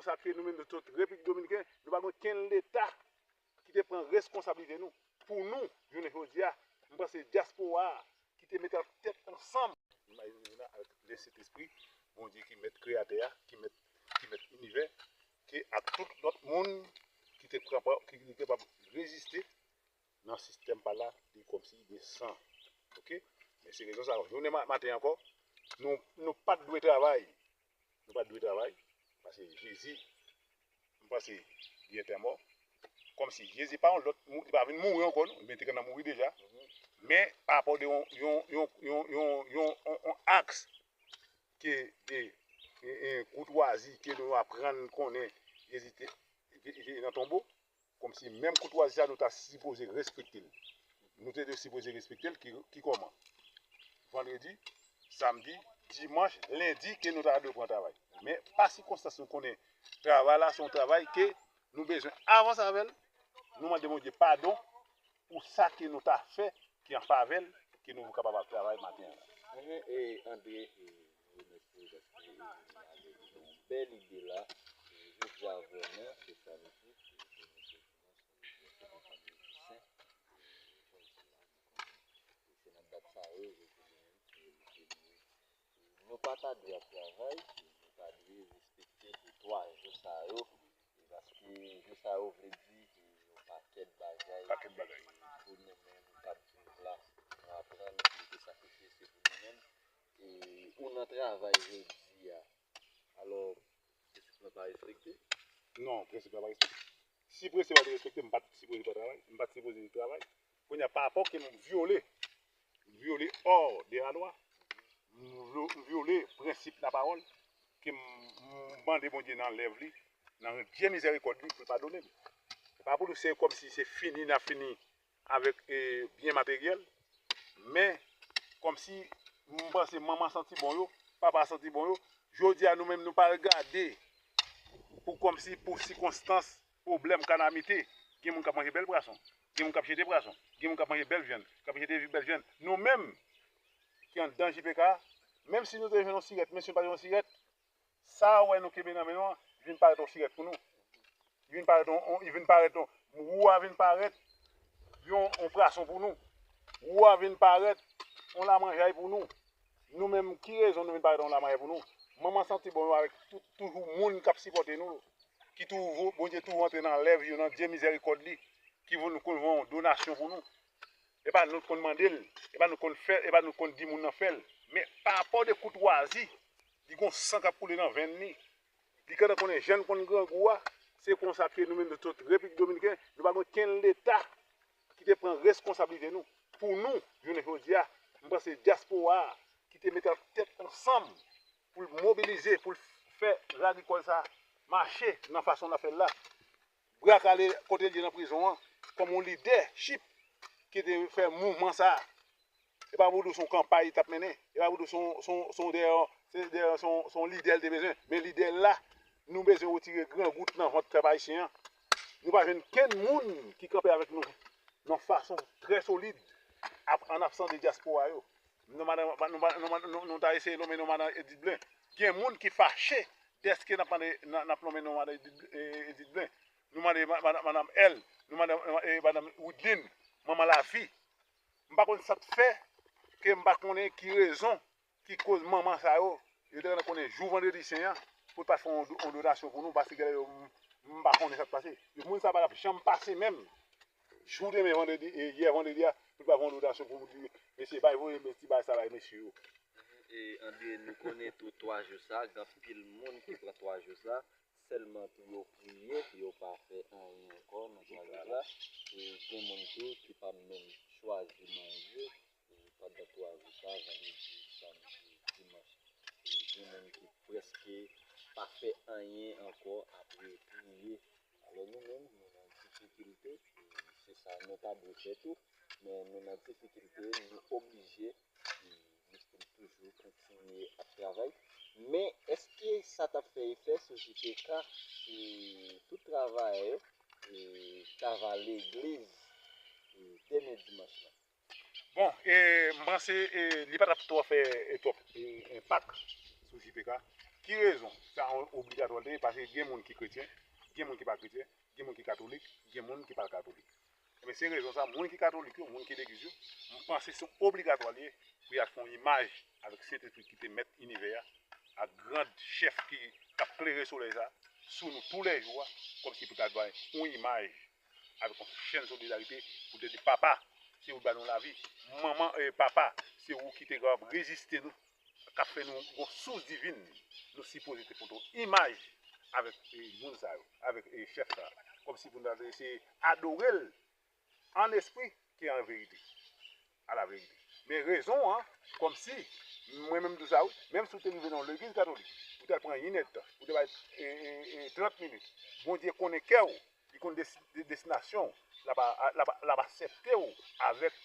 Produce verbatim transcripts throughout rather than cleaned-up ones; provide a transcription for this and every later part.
Sa fè nou menm, nou tout Repiblik Dominiken, nou pa gen okenn Leta ki te pran reskonsablite nou. Pou nou, jounen jodi a, m panse dyaspora a ki te mete tèt ansanm. Imajine nou la avèk Lesentespri, Bondye ki mèt kreyatè a, ki mèt, ki mèt inivè, ke ak tout lòt moun ki te pran pa, ki, ki te kapab reziste nan sistèm pa la, li kòmsi gen san. Oke? Men se rezon sa, jounen ma-, maten ankò, nou, nou pa t dwe travay. Nou pa t dwe travay, paske Jezi, m panse, li entèmò. Kòmsi Jezi pa yon lòt, mou-, li pa vin mouri ankò, non, men li te konn mouri deja. Men, pa rapò de yon, yon, yon, yon, yon, yon, yon, yon aks ke de, e, e, koutwazi ke nou aprann konnen Jezi te, te, te nan tonbo, kòmsi menm koutwazi sa nou ta sipoze respekte l. Nou te dwe sipoze respekte l ki, ki kòman? Vandredi, samdi, dimanch, lendi ke nou ta dwe pran travay. Men pa sikonstans nou konnen travay la se yon travay ke nou bezwen avanse avè l. Nou mande Bondye padon pou sa ke nou ta fè ki an favè l, ke nou kapab ap travay maten an. Mhm, e Andre, e, nou remèsye w paske, e, ou vin avèk yon bèl ide la. E, jodi a vrèman, se samdi, e, se yon dimanch, e, se yon vandredi sen. E, jodi a, nou konnen, e, se nan dat sa yo, jodi a, e, ke nou, e, nou pa ta dwe ap travay, e, nou ta dwe respekte pou twa jou sa yo, e paske jou sa yo vle di, e, yon pakèt bagay, pakèt bagay, e, pou nou menm k ap viv la, nou aprann, nou te sakrifye, se pou nou menm. E, ou nan travay jodi a. Alò, prensip lan pa respekte? Non, prensip lan pa respekte. Si prensip la te respekte, m pa t sipoze pa travay, m pa t sipoze travay. Kounye a, pa rapò ke m vyole, m vyole òd de la lwa, m vyo-, m vyole prensip lapawòl, ke m, m mande Bondye nan lèv li, nan Dye mizèrikòd li, pou l padone m. Se pa pou nou, se kòmsi se fini, n a fini avèk, e, byen materyèl, men kòmsi m panse manman santi bon yo, papa santi bon yo, jodi a nou menm nou pa regade pou kòmsi pou sikonstans, pwoblèm, kalamite, gen moun k ap manje bèl pwason, gen moun k ap jete pwason, gen moun k ap manje bèl vyann, k ap jete bèl vyann. Nou menm ki anndan J P K, menm si nou te jwenn yon sirèt, men si nou pa jwenn yon sirèt, sa ou wè nou kenbe nan men nou an, vin parèt yon sirèt pou nou. Li vin parèt yon, yon, li vin parèt yon, wou a vin parèt yon, yon pwason pou nou. Wou a vin parèt yon lamanjay pou nou. Nou menm, ki rezon nou vin parèt yon lamanjay pou nou? Manman santi bon yo avèk tout, toujou moun k ap sipòte nou, ki toujou, Bondye toujou antre nan lèv yo, nan Dye mizèrikòd li, ki vin konn voye yon donasyon pou nou. E pa nou konn mande l, e pa nou konn fè, e pa nou konn di moun nan fè l. Men pa rapò de koutwazi, li gon san k ap koule nan venn li. Li gentan konnen jan n konn grangou a, se konsa ke nou menm nou tout Repiblik Dominiken, nou pa gen okenn Leta ki te pran reskonsablite nou. Pou nou, jounen jodi a, m panse dyaspora a ki te mete tèt ansanm pou l mobilize, pou l fè ragikòl sa mache nan fason n ap fè l la. Bra Kale kote l ye nan prizon an, kòm yon lidèchip ki te fè mouvman sa a. E pa pou di w se yon kanpay li t ap mennen, e pa pou di w se yon, se yon, se yon dèyè, se dèyè, se yon, se yon lidè l te bezwen. Men lidè l la, nou bezwen retire grangout nan vant pèp ayisyen an. Nou pa jwenn kenn moun ki kanpe avèk nou nan fason trè solid, ap-, an absans de dyaspora yo. Nou pa nan, nou pa, nou pa, nou, nou ta eseye nonmen non madan Edith Blin. Gen moun ki fache dèske n ap mande, n, n ap nonmen non madan Edith, e, Edith Blin. Nou mande ma-, madan, madan L, nou mande, e, madan Woodline, manman Lavi. M pa konn sa k fè ke m pa konnen ki rezon ki koz manman sa yo, yo te gentan konnen jou vandredi sen an, pou l pa fè yon do-, yon donasyon pou nou, paske genlè yo, m, m pa konnen sa k pase. Yo, moun sa pa t ap janm pase menm. Jou demen vandredi, e, yè vandredi a, pou l pa fè yon donasyon pou nou di, mesye, bay voye, men ti bagay sa bay mesye yo. E, Andre, nou konnen tou twa jou sa, gen anpil moun ki pran twa jou sa, sèlman pou yo priye, yo pa fè anyen ankò nan twa jou sa. E gen moun tou ki pa menm chwazi manje, e pandan twa jou sa, vandredi, samdi, dimanch. E gen moun ki prèske pa fè anyen ankò apre priye. Alò nou menm, nou nan difikilte, e se sa nou ta dwe fè tou, men nou nan difikilte, nou oblije, e nou toujou kontinye ap travay. Men èske sa t ap fè efè sou J P K si tout travayè yo, e, t ava legliz, e, demen dimanch lan? Bon, e, m panse, e, li pa t ap twò fè, e, twòp, e, enpak sou J P K. Ki rezon sa obligatwa l te ye? Paske gen moun ki kretyen, gen moun ki pa kretyen, gen moun ki katolik, gen moun ki pa katolik. Ebyen, se rezon sa, moun ki katolik yo, moun ki legliz yo, m panse se obligatwa l ye pou y al fè yon imaj avèk Sentespri ki te mèt inivè a, ak gran chèf ki, k ap klere solèy sa sou nou toulèjou a, kòmsi pou ta bay yon imaj avèk yon chèn solidarite pou te di, papa, se ou k ba nou lavi, manman, e papa, se ou ki te kapab reziste nou, k ap fè nou gon sous divin, nou sipoze te pote yon imaj avèk e, moun sa yo, avèk e, chèf sa, kòmsi pou nou ta eseye adore l an espri ke an verite, a la verite. Men rezon an, kòmsi, mwen menm di w sa wi, menm si w te rive nan yon legliz katolik, ou te al pran inèdtan, ou te bay e, e, e, trant minit, Bondye konnen kè w, li konn desi- de- destinasyon w, l ap, l ap, l ap aksepte w avèk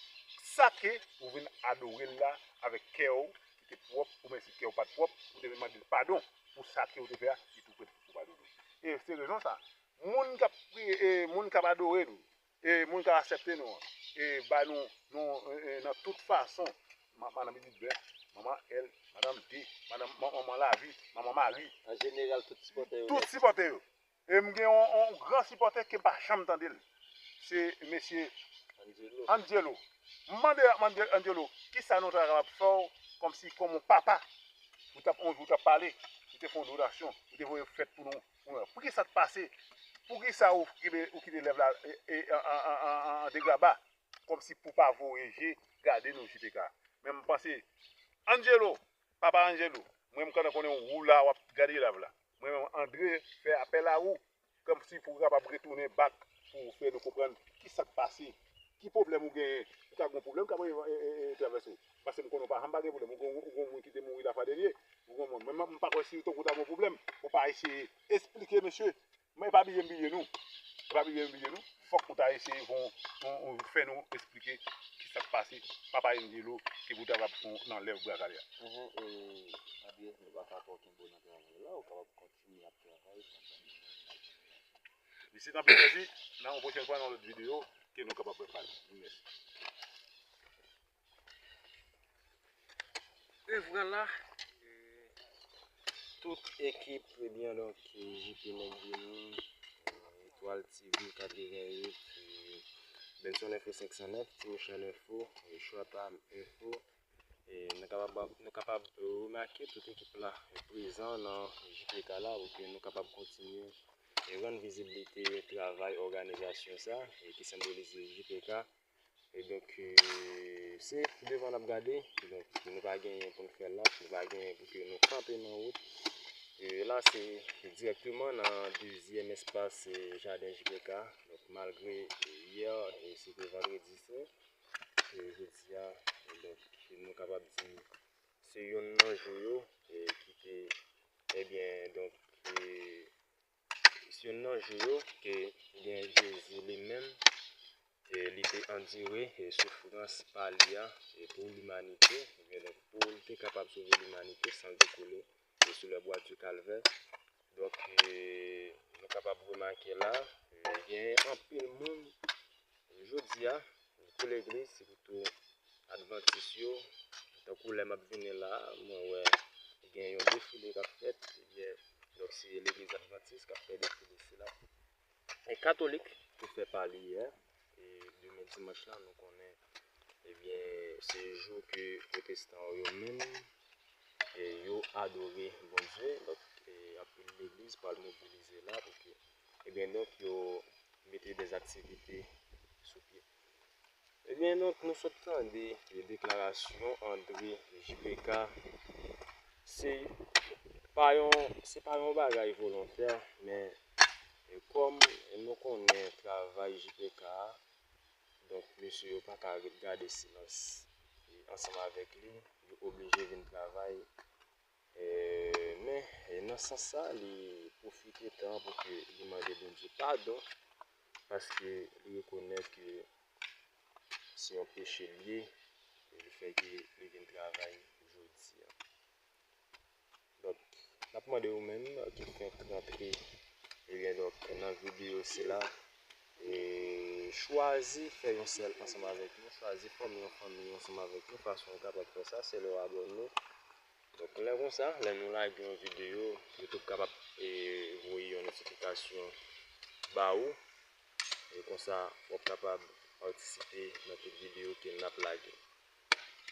sa ke ou vin adore l la, avèk kè w ki te pwòp, oubyen si kè w pa t pwòp, ou te vin mande l padon pou sa ke w te fè a, li tou prè pou padone w. E se rezon sa, moun k ap priye, e moun k ap adore nou, e moun k ap aksepte nou an, e ba nou, nou, e, e, nan tout fason, ma- madanm Edith Bè, manman L, madanm D, madanm, man- manman Lavi, manman Mari, an jeneral, tout sipòtè yo tout nèt. Sipòtè yo. E m gen yon, yon gran sipòtè ke m pa janm tande l. Se mesye Angelo. Angelo. M mande Angelo, kisa nou ta kapab fè w kòmsi kòm yon papa? Ou t ap, yon jou w t ap pale, ou te fè yon donasyon, ou te voye fèt pou nou. Pou nou. Poukisa t pase? Poukisa ou kite, ou kite lèv la e, e, an, an, an, an, an degraba? Kòmsi pou pa voye je gade nou J P K. Men m panse, Angelo, papa Angelo, mwen m konn konnen ou la w ap gade live la. Mwen menm Andre fè apèl a ou, kòmsi pou w kapab retounen back pou w fè nou konprann kisa k pase, ki pwoblèm ou genyen, ou ka gen yon pwoblèm k ap e, e, e, e, travèse w. Paske m konnen w pa janm pa gen pwoblèm, ou gen, ou gen yon moun ki te mouri lafwa dènye, ou gen yon moun, mwen m pa kwè si tankou w ta gen yon pwoblèm, ou pa eseye esplike mesye, men pa bliye m bliye nou. Pa bliye m bliye nou. Fòk ou ta eseye fè yon, yon, yon, fè nou esplike kisa k pase. Papa Angelo, ke pou ta kapab fè yon nan lèv bra kale a. Mhm, e, André, nou pa ka fè okenn bon nan travay la, ou kapab kontinye ap travay pandan nou menm n ap vini la. Mesye, tanpri, mèsi. Nan yon pwochèn fwa, nan yon lòt videyo, ke nou kapab repale. Mèsi. E vwala, e, tout ekip, ebyen, donk, e, J P Nèg Vini, e, Etwal T V katrevenn uit, e, Benson Info senk san nèf, Team Chan Info, e, Short Arm Info, e, nou kapab, nou kapab remake tout ekip la prezan nan J P K la, pou ke nou kapab kontinye e rann vizibilite travay òganizasyon sa, e, ki senbolize J P K. E donk, e, se devan n ap gade. Donk, nou pa genyen pou n fè la, nou pa genyen pou ke nou kanpe nan wout. E la, se dirèkteman nan dezyèm espas, e, jaden J P K. Donk, malgre yè, e, se te vandredi sen, e, jodi a, e donk, nou kapab di se youn nan jou yo, e, ki te, ebyen, donk, e, se youn nan jou yo ke, ebyen, Jezi li menm, e, li te andire, e, soufrans pa li a, e, pou limanite, ebyen, donk, pou li te kapab sove limanite san l te koule, e, sou le bwa di kalvè. Donk, e, nou kapab remake la, e, gen anpil moun jodi a, pou legliz, sitou advantis yo, tankou lè m ap vini la, mwen wè gen yon defile k ap fèt, ebyen, donk se legliz advantis k ap fè defile sila. E katolik tou fè pa li yè, e demen dimanch la, nou konnen, ebyen, se jou ke pwotestan yo menm, e yo adore Bondye, donk, e anpil legliz pral mobilize la pou ke, ebyen, donk, yo mete dèz aktivite sou pye. Ebyen, donk, nou sot tande deklarasyon André J P K. Se pa yon, se pa yon bagay volontè, men, e, kòm nou konnen travay J P K a, donk, mesye yo pa ka ret gade silans. E, ansanm avèk li, yo oblije vin travay. E, men, e, nan sans sa, li pwofite tan pou ke li mande Bondye padon, paske li rekonèt ke se yon peche l ye, e le fè ke li vin travay jodi a. Donk, n ap mande ou menm ki fenk rantre, ebyen, donk, nan videyo sila, e chwazi fè yon sèl ansanm avèk nou, chwazi fòme yon fanmi ansanm avèk nou, fason ou kapab fè sa, se lè w abòne, Donk, lè konsa, lè nou lage yon videyo, YouTube kapab e, voye yon notifikasyon ba ou. E konsa, w ap kapab patisipe nan tout videyo ke n ap lage.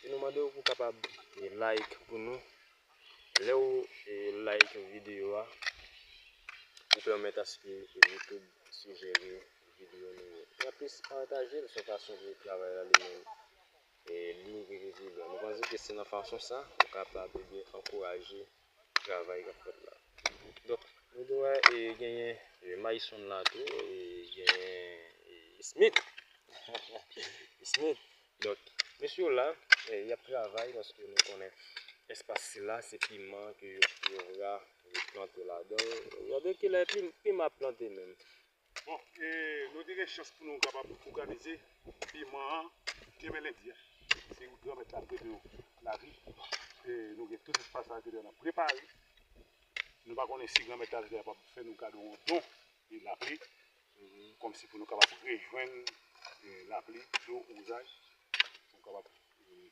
E nou mande w pou w kapab e, like pou nou. Lè w e, like videyo a, ou pèmèt aske YouTube sijere videyo nou yo. E anplis, pataje l se yon fason pou travay la li menm e, li rive pi lwen. Nou panse ke se nan fason sa, nou kapab ebyen ankouraje travay k ap fèt la. Donk, nou dwe e, genyen e, Mayson la tou, e, genyen e, Smith. Smith. Donk, mesye yo la, e, y ap travay paske nou konnen espas sila se piman ke yo, yo vra yo plante ladan l. Gade kilè pim- piman ap plante menm. Bon, e, nou te gen chans pou nou kapab òganize piman an demen lendi a. Si Granmèt la prete nou lavi, e, nou gen tout espas sa ki deja prepare. Nou pa konnen si Granmèt la te kapab fè nou kado yon don e lapli, kòmsi pou nou kapab rejwenn e, lapli, dlo, wouzaj, pou nou kapab e,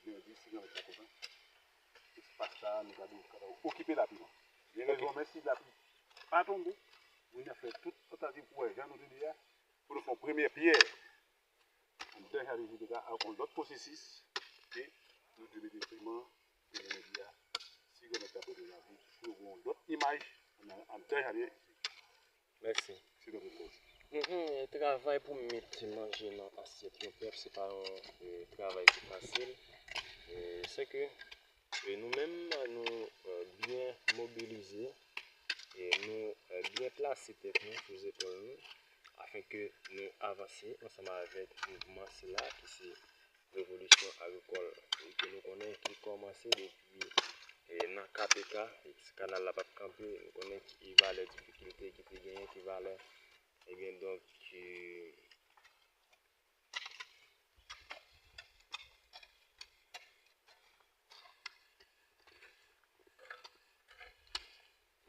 lendi, si Granmèt la kontan, espas sa a, nou kado kapab okipe l pi bon. Gen rezon, men si lapli pa tonbe, nou ap fè tout tantativ pou wè, jan nou te di a, pou nou fè yon premye pyè anndan jaden J P K ak yon lòt pwosesis ke nou te mete piman, e, lendi a, si Granmèt la prete lavi, pou nou gen yon lòt imaj anndan jaden. Mèsi. Se tankou sa. Mhm, travay pou met manje nan asyèt yon pèp, se pa yon e, travay ki fasil. E, se ke e, nou menm, nou e, byen mobilize e nou e, byen plase tèt nou sou zepòl nou, afin ke nou avanse ansanm avèk mouvman sila ki se revolisyon agrikòl e ke nou konnen ki kòmanse depi e, nan K P K, e si kanal la p ap kanpe, nou konnen ki valè difikilte ki te genyen, ki valè, ebyen, donk, e,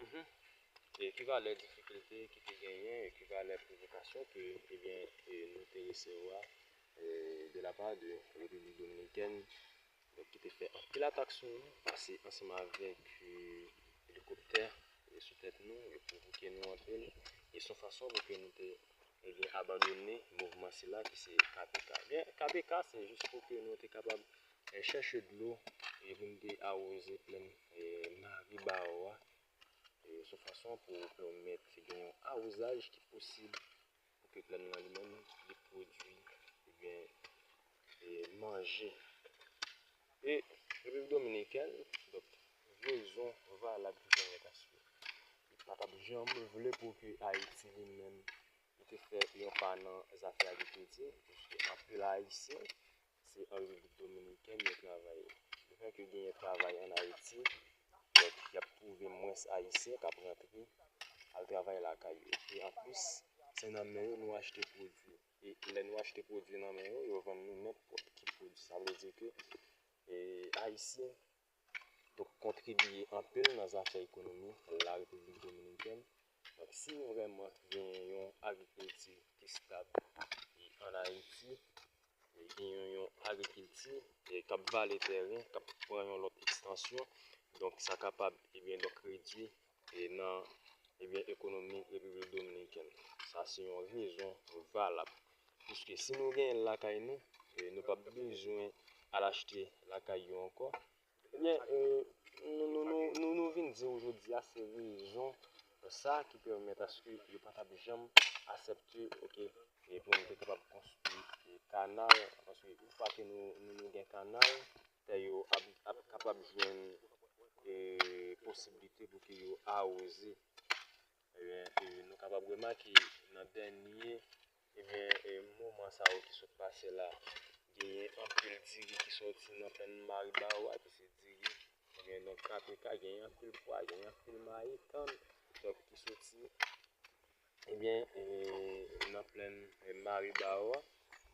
mhm. E ki valè difikilte ki te genyen, e ki valè pwovokasyon ke, ebyen, e, nou te resevwa e, de la pa de Repiblik Dominikèn, donk, ki te fè anpil atak sou nou, pase ansanm avèk e, elikoptè e, sou tèt nou, e pwovoke nou anpil, e se yon fason pou ke nou te, ebyen, abandone mouvman sila ki se K P K. Byen, K P K, se jis pou ke nou te kapab e, chèche dlo e pou nou te awoze plèn e, Maribawo a. E, se yon fason pou pèmèt gen yon awozaj ki posib pou ke plèn nan li menm li pwodui, ebyen, e, manje. E Repiblik Dominikèn, donk, rezon valab ki pèmèt aske li pa t ap janm vle pou ke Ayiti li menm li te fè yon pa nan zafè agrikilti, paske anpil Ayisyen se an Repiblik Dominikèn yo travay. Lefètke genyen travay ann Ayiti, donk, y ap twouve mwens Ayisyen k ap rantre al travay lakay yo. E anplis, se nan men yo nou achte pwodui. E lè nou achte pwodui nan men yo, yo vann nou nenpòt ki pwodui. Sa vle di ke e, Ayisyen, donk, kontribye anpil nan zafè ekonomi la Repiblik Dominikèn. Donk, si nou vrèman genyen yon agrikilti ki stab e, ann Ayiti, e genyen yon agrikilti e, k ap vale tèren, k ap pran yon lòt ekstansyon, donk, sa kapab, ebyen, donk, redui e, nan, ebyen, ekonomi Repiblik Dominikèn. Sa se yon rezon valab. Piske si nou genyen l lakay nou, e, nou p ap bezwen al achte lakay yo ankò. Ebyen, e, nou, nou, nou, nou, nou vin di w jodi a, se rezon sa ki pèmèt aske yo pa t ap janm aksepte, oke, e pou nou te kapab konstwi, e, kanal, paske yon fwa ke nou, nou, nou gen kanal, tè yo ap, ap kapab jwenn, e, posiblite pou ke yo awoze. Ebyen, e, nou kapab remake nan dènye, ebyen, e, moman sa yo ki sot pase la, genyen anpil diri ki soti nan plèn Maribawo a, ki se diri, ebyen, donk, K P K, genyen anpil pwa, genyen anpil mayi, kann, donk, ki soti, ebyen, e, nan plèn, e, Maribawo a.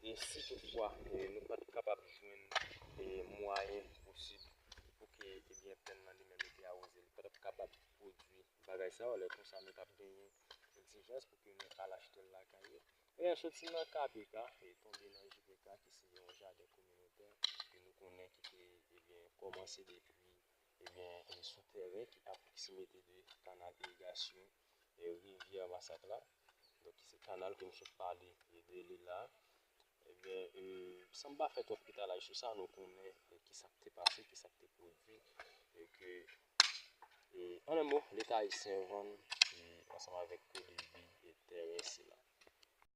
E si toutfwa, e, nou pa t kapab jwenn, e, mwayen posib pou ke, ebyen, plèn nan li menm li te awoze, li pa t ap kapab pwodui bagay sa yo, lè konsa nou t ap genyen egzijans pou ke nou al achte l lakay yo. Ebyen, soti nan K P K e tonbe nan J P K, ki se yon jaden kominotè ke nou konnen ki te, ebyen, kòmanse depi ebyen, e, sou tèren ki a pwoksimite de kanal irigasyon, e, rivyè Masak la. Donk, se kanal ke m sot pale, e, de li la. Ebyen, e, san m pa fè twòp etalaj sou sa, nou konnen, e, ki sa k te pase, ki sa k te pwodui, e ke, e, an en mo, Leta ayisyen vann, e, ansanm avèk Kodevi, e, tèren sila.